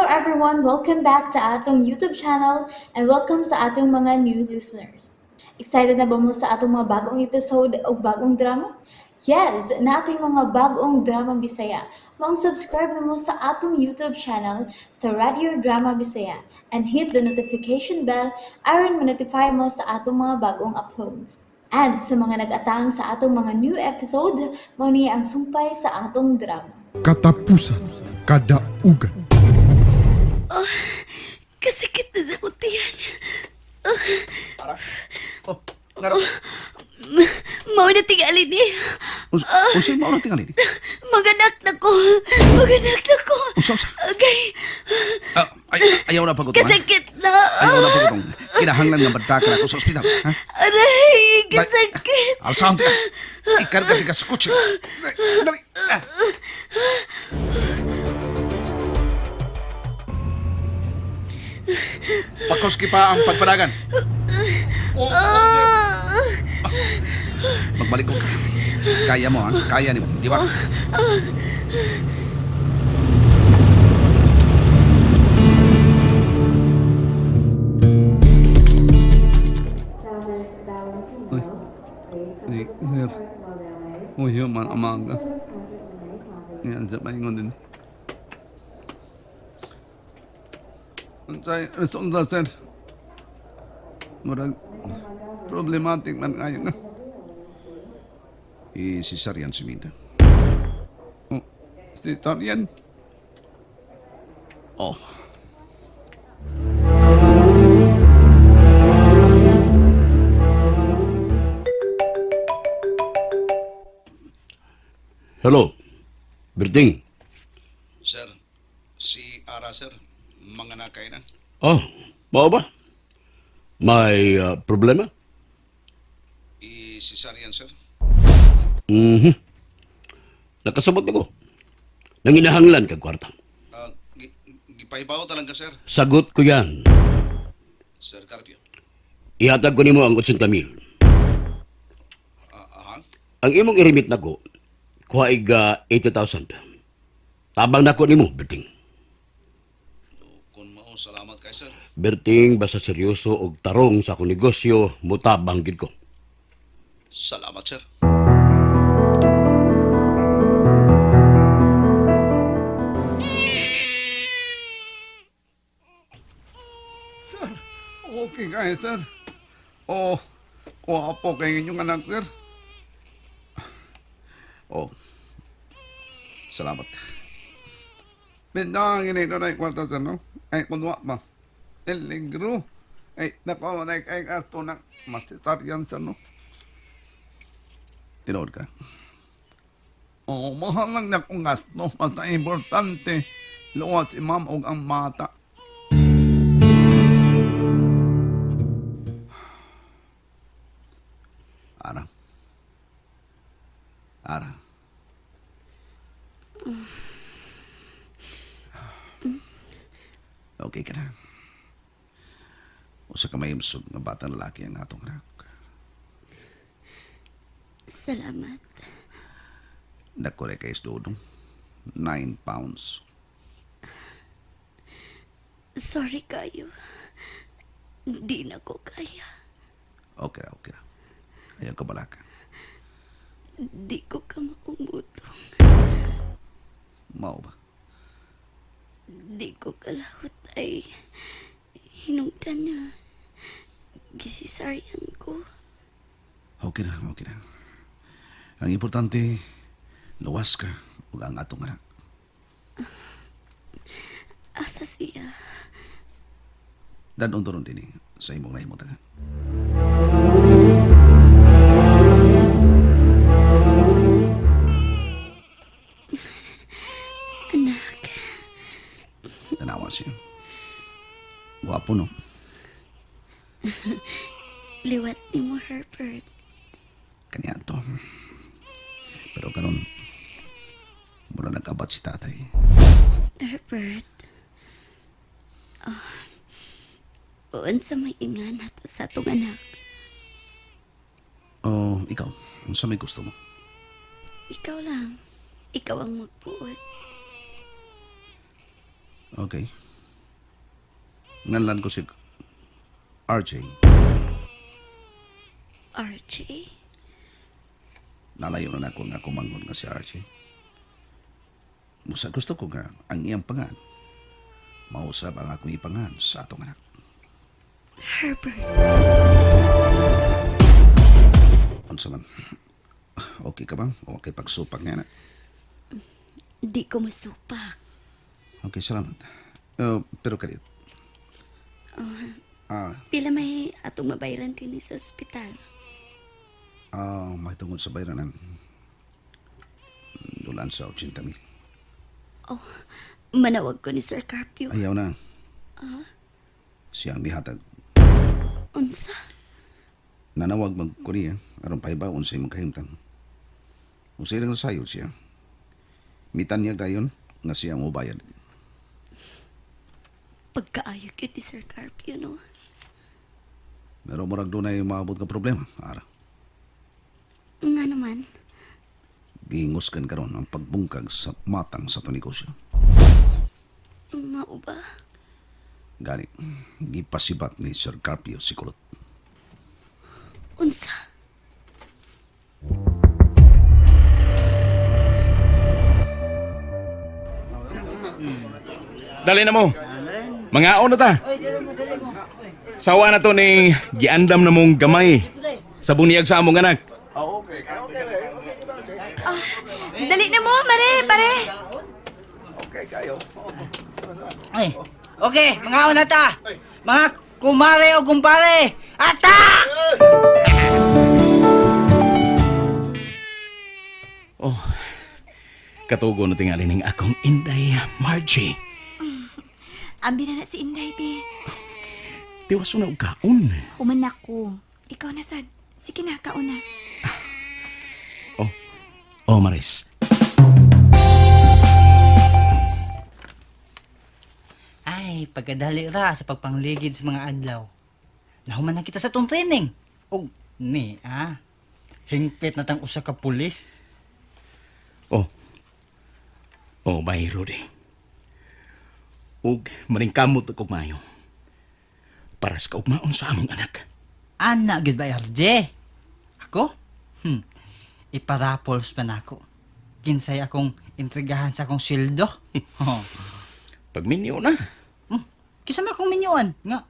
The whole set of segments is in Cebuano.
everyone! Welcome back to atong YouTube channel and welcome sa atong mga new listeners. Excited na ba mo sa atong mga bagong episode o bagong drama? Yes, nating mga bagong drama Bisaya. Maong subscribe na mo sa atong YouTube channel sa Radio Drama Bisaya and hit the notification bell aron ma-notify mo sa atong mga bagong uploads. And sa mga nag-atang sa atong mga new episode, mao ni ang sumpay sa atong drama. Katapusan kadaugan. Kasakit na sa kutiyan. Ara. Oh, ngaro. Mao na tingali ni. Unsay mao na tingali ni? Maganak na ko. Maganak na ko. Unsa unsa? Okay. Ah, ay, ayaw na pagutong. ha? Kasakit na. Ayaw na pagutong. Kinahanglan nga madaka na ako sa ospital, ha? Aray, kasakit. Alsahon ka. Ikarga ka sa kotse. Dali. Ah. Pakoski pa ang pagpadagan. Magbalik ko ka. Kaya mo, ha? Kaya nimo, di ba? Ay, sir. Uy, man amaga. Yan sa paingon din. Unsay resulta, sir? Murag problematic man kayo nga. I si Sarian si Minda. Oh, si Tarian. Oh. Hello, Berting. Sir, si Ara, sir. Mga nakay na. Oh, mao ba? May problema? I si Sarian, sir. Mhm. Nakasabot ako. Nanginahanglan kag kwarta. Ah, gipahibaw talaga, sir. Sagot ko yan. Sir Carpio. Ihatag ko nimo ang 80,000. Ah, aha. Ang imong i-remit nako, kuha iga 80,000. Tabang nako nimo, Berting. Kung mao, salamat kay sir. Berting, basta seryoso og tarong sa akong negosyo, mutabang gid ko. Salamat, sir. Sir, okay kayo, sir. Oh, kuha po kayo inyong anak, sir. Oh. Salamat. Benda gini na kwarta, sir, no? Ay, kunwa ba? Peligro. Ay, nako, ay, ay, ato na. Mas si Tarian, sir, no? Tinuod ka. Oo, mahal lang na kong gasto. Basta importante, luwas si ma'am og ang bata. Ara. Ara. Okay ka na. Usa ka mahimsog nga batang lalaki ang atong anak. Salamat. Dako kay Dodong. 9 pounds. Sorry kayo. Di na ko kaya. Okay ra, okay ra. Ayaw ka balaka. Di ko ka maumutong. Mao ba? Di ko kalahot ay hinungdan na gisisaryan ko. Okay na, okay na. Ang importante, luwas ka ug ang atong anak. Asa siya? Dadong turon dinhi sa imong nahimutang. Anak, Tanawa siya. Gwapo, no? liwat ni mo Herbert. Kanya to. Pero karon mura nagkabat si tatay. Herbert. Ah, unsa may ingan nato sa atong anak. Oh, ikaw, unsa may gusto mo? Ikaw lang. Ikaw ang magbuot. Okay. Nganlan ko si RJ. RJ? Nalayo na nako nga kumangon nga si RJ. Musa gusto ko nga ang iyang pangan. Mausap ang akong ipangan sa atong anak. Herbert. Unsa man? Okay ka ba? Okay pagsupak niya na. Di ko masupak. Okay, salamat. Pero kalit. Pila may atong mabayaran din sa ospital. May tungod sa bayranan. Dulan sa 80 mil. Oh, manawag ko ni Sir Carpio. Ayaw na. Siya ang mihatag. Unsa? Nanawag mag ko niya aron pahibaon sa imong kahimtang. Kung sa ilang sayod siya, mitanyag dayon nga siya ang ubayad. Pagkaayo gyud ni Sir Carpio, no? Pero murag dunay maabot nga problema, ara. Nga naman. Gihingusgan karon ang pagbungkag sa matang sa to negosyo. Mao ba? Gani, gipasibat ni Sir Carpio si Kulot. Unsa? Dali na mo. Mga na ta. Sawa na to ni giandam na mong gamay. Sa buniyag sa among anak. Dali na mo, mare, pare. Ay, okay, mga una ta. Mga kumare o kumpare, atak! Oh. Katugo na tingali ning akong Inday Margie. Ambi na na si Inday, be. Tiwas na og kaon. Human ako. Ikaw na sad. Sige na, kauna. Oh. Oh, Maris. Ay, pagkadali ra sa pagpangligid sa mga adlaw. Nahuman na kita sa tong training. Og ni ah. Hingpit na tang usa ka pulis. Oh. Oh, bay Rudy. Ug maningkamot ako maayo. Para sa kaugmaon sa among anak. Ana gyud ba RJ? Ako? Iparapols pa nako. Kinsay akong intrigahan sa akong sweldo. Oh. Pagminyo na. Kisa man akong minyuan nga.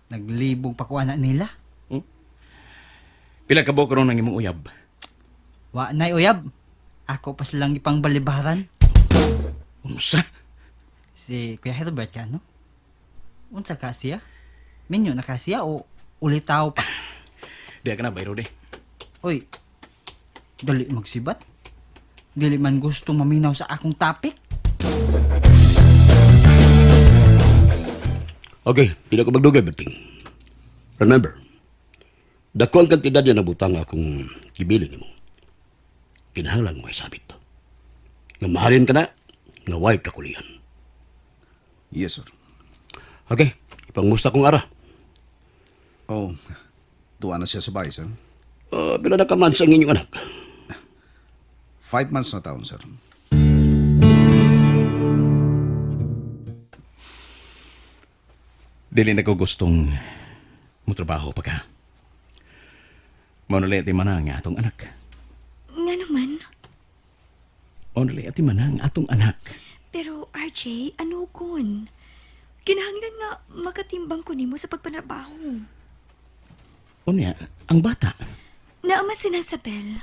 Naglibog pa ko ana nila. Pila ka buok ron ang imong uyab? Wa nay uyab. Ako pa silang ipang balibaran. Unsa? Si Kuya Herbert ka, no? Unsa ka siya? Minyo na ka siya o ulitaw pa? Diya ka na, bay Rudy. Uy, dali magsibat. Dili man gusto maminaw sa akong topic. Okay, di na ko magdugay, Berting. Remember, dako ang kantidad na nabutang akong gibili nimo. Kinahanglan mo isabit to. Nga mahalin ka na, nga way kakulian. Yes, sir. Okay, ipangmusta kong ara. Oh, tuwa na siya sa bahay, sir. Pila na ka months ang inyong anak? 5 months na taon, sir. Dili na ko gustong mutrabaho pa ka. Maunali ati man ang atong anak. Nga naman. Maunali ati man ang atong anak. Pero RJ, ano kun? Kinahanglan nga makatimbang ko nimo sa pagpanrabaho. Unya, ang bata. Naama si Isabel.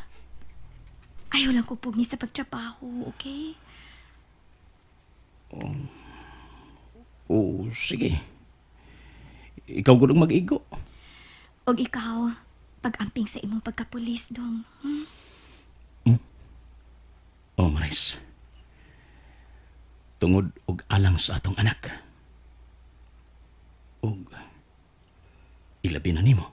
Ayaw lang ko pugni sa pagtrabaho, okay? Oh, sige. Ikaw gudong mag-igo. Og ikaw, pag-amping sa imong pagkapulis dong. Oh, Maris. Tungod og alang sa atong anak. Og ilabi na nimo.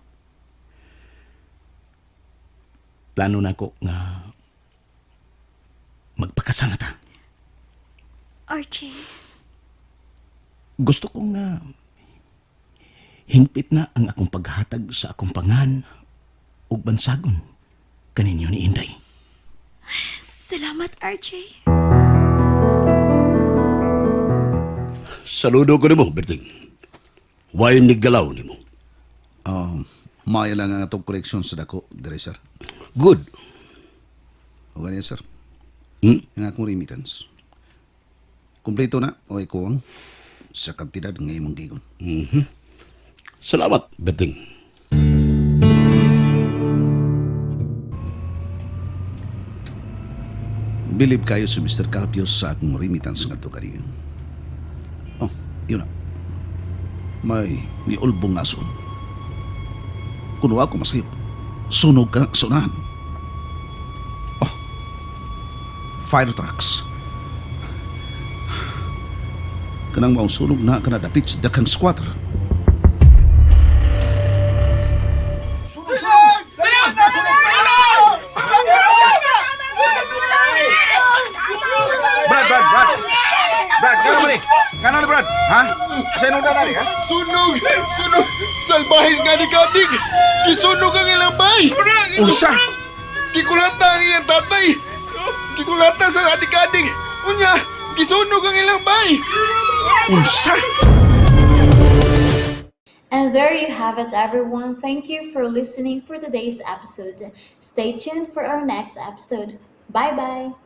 Plano na ko nga magpakasal na ta. RJ, Gusto ko nga hingpit na ang akong paghatag sa akong pangan ug bansagon kaninyo ni Inday. salamat RJ. Saludo ko nimo, Berting. Way nigalaw nimo. Maayo lang ang atong koleksyon sa dako, dire sir. Good. O ganyan, sir. Hmm? Ang akong remittance. Kompleto na o ikuwang sa kantidad nga imong gigon. Salamat, Berting. Bilib kayo si Mr. Carpio sa akong remittance nga to kaniya. Oh, yun na. May niulbong aso. Kuno ako masayop. Sunog ka na sunahan. Oh, fire trucks. Kanang maong sunog na kana dapit sa dakang squatter. Brad, Brad, Brad! Brad, kano ba ni? Kano ni Brad? Ha? Sa inong dadali, ha? Sunog! Sunog! Salbahis nga ni Kadig! Gisunog ang ilang bay! Unsa? Gikulata ang iyang tatay! Gikulata sa adik-adik! Unya! Gisunog ang ilang bay! Unsa? And there you have it, everyone. Thank you for listening for today's episode. Stay tuned for our next episode. Bye bye.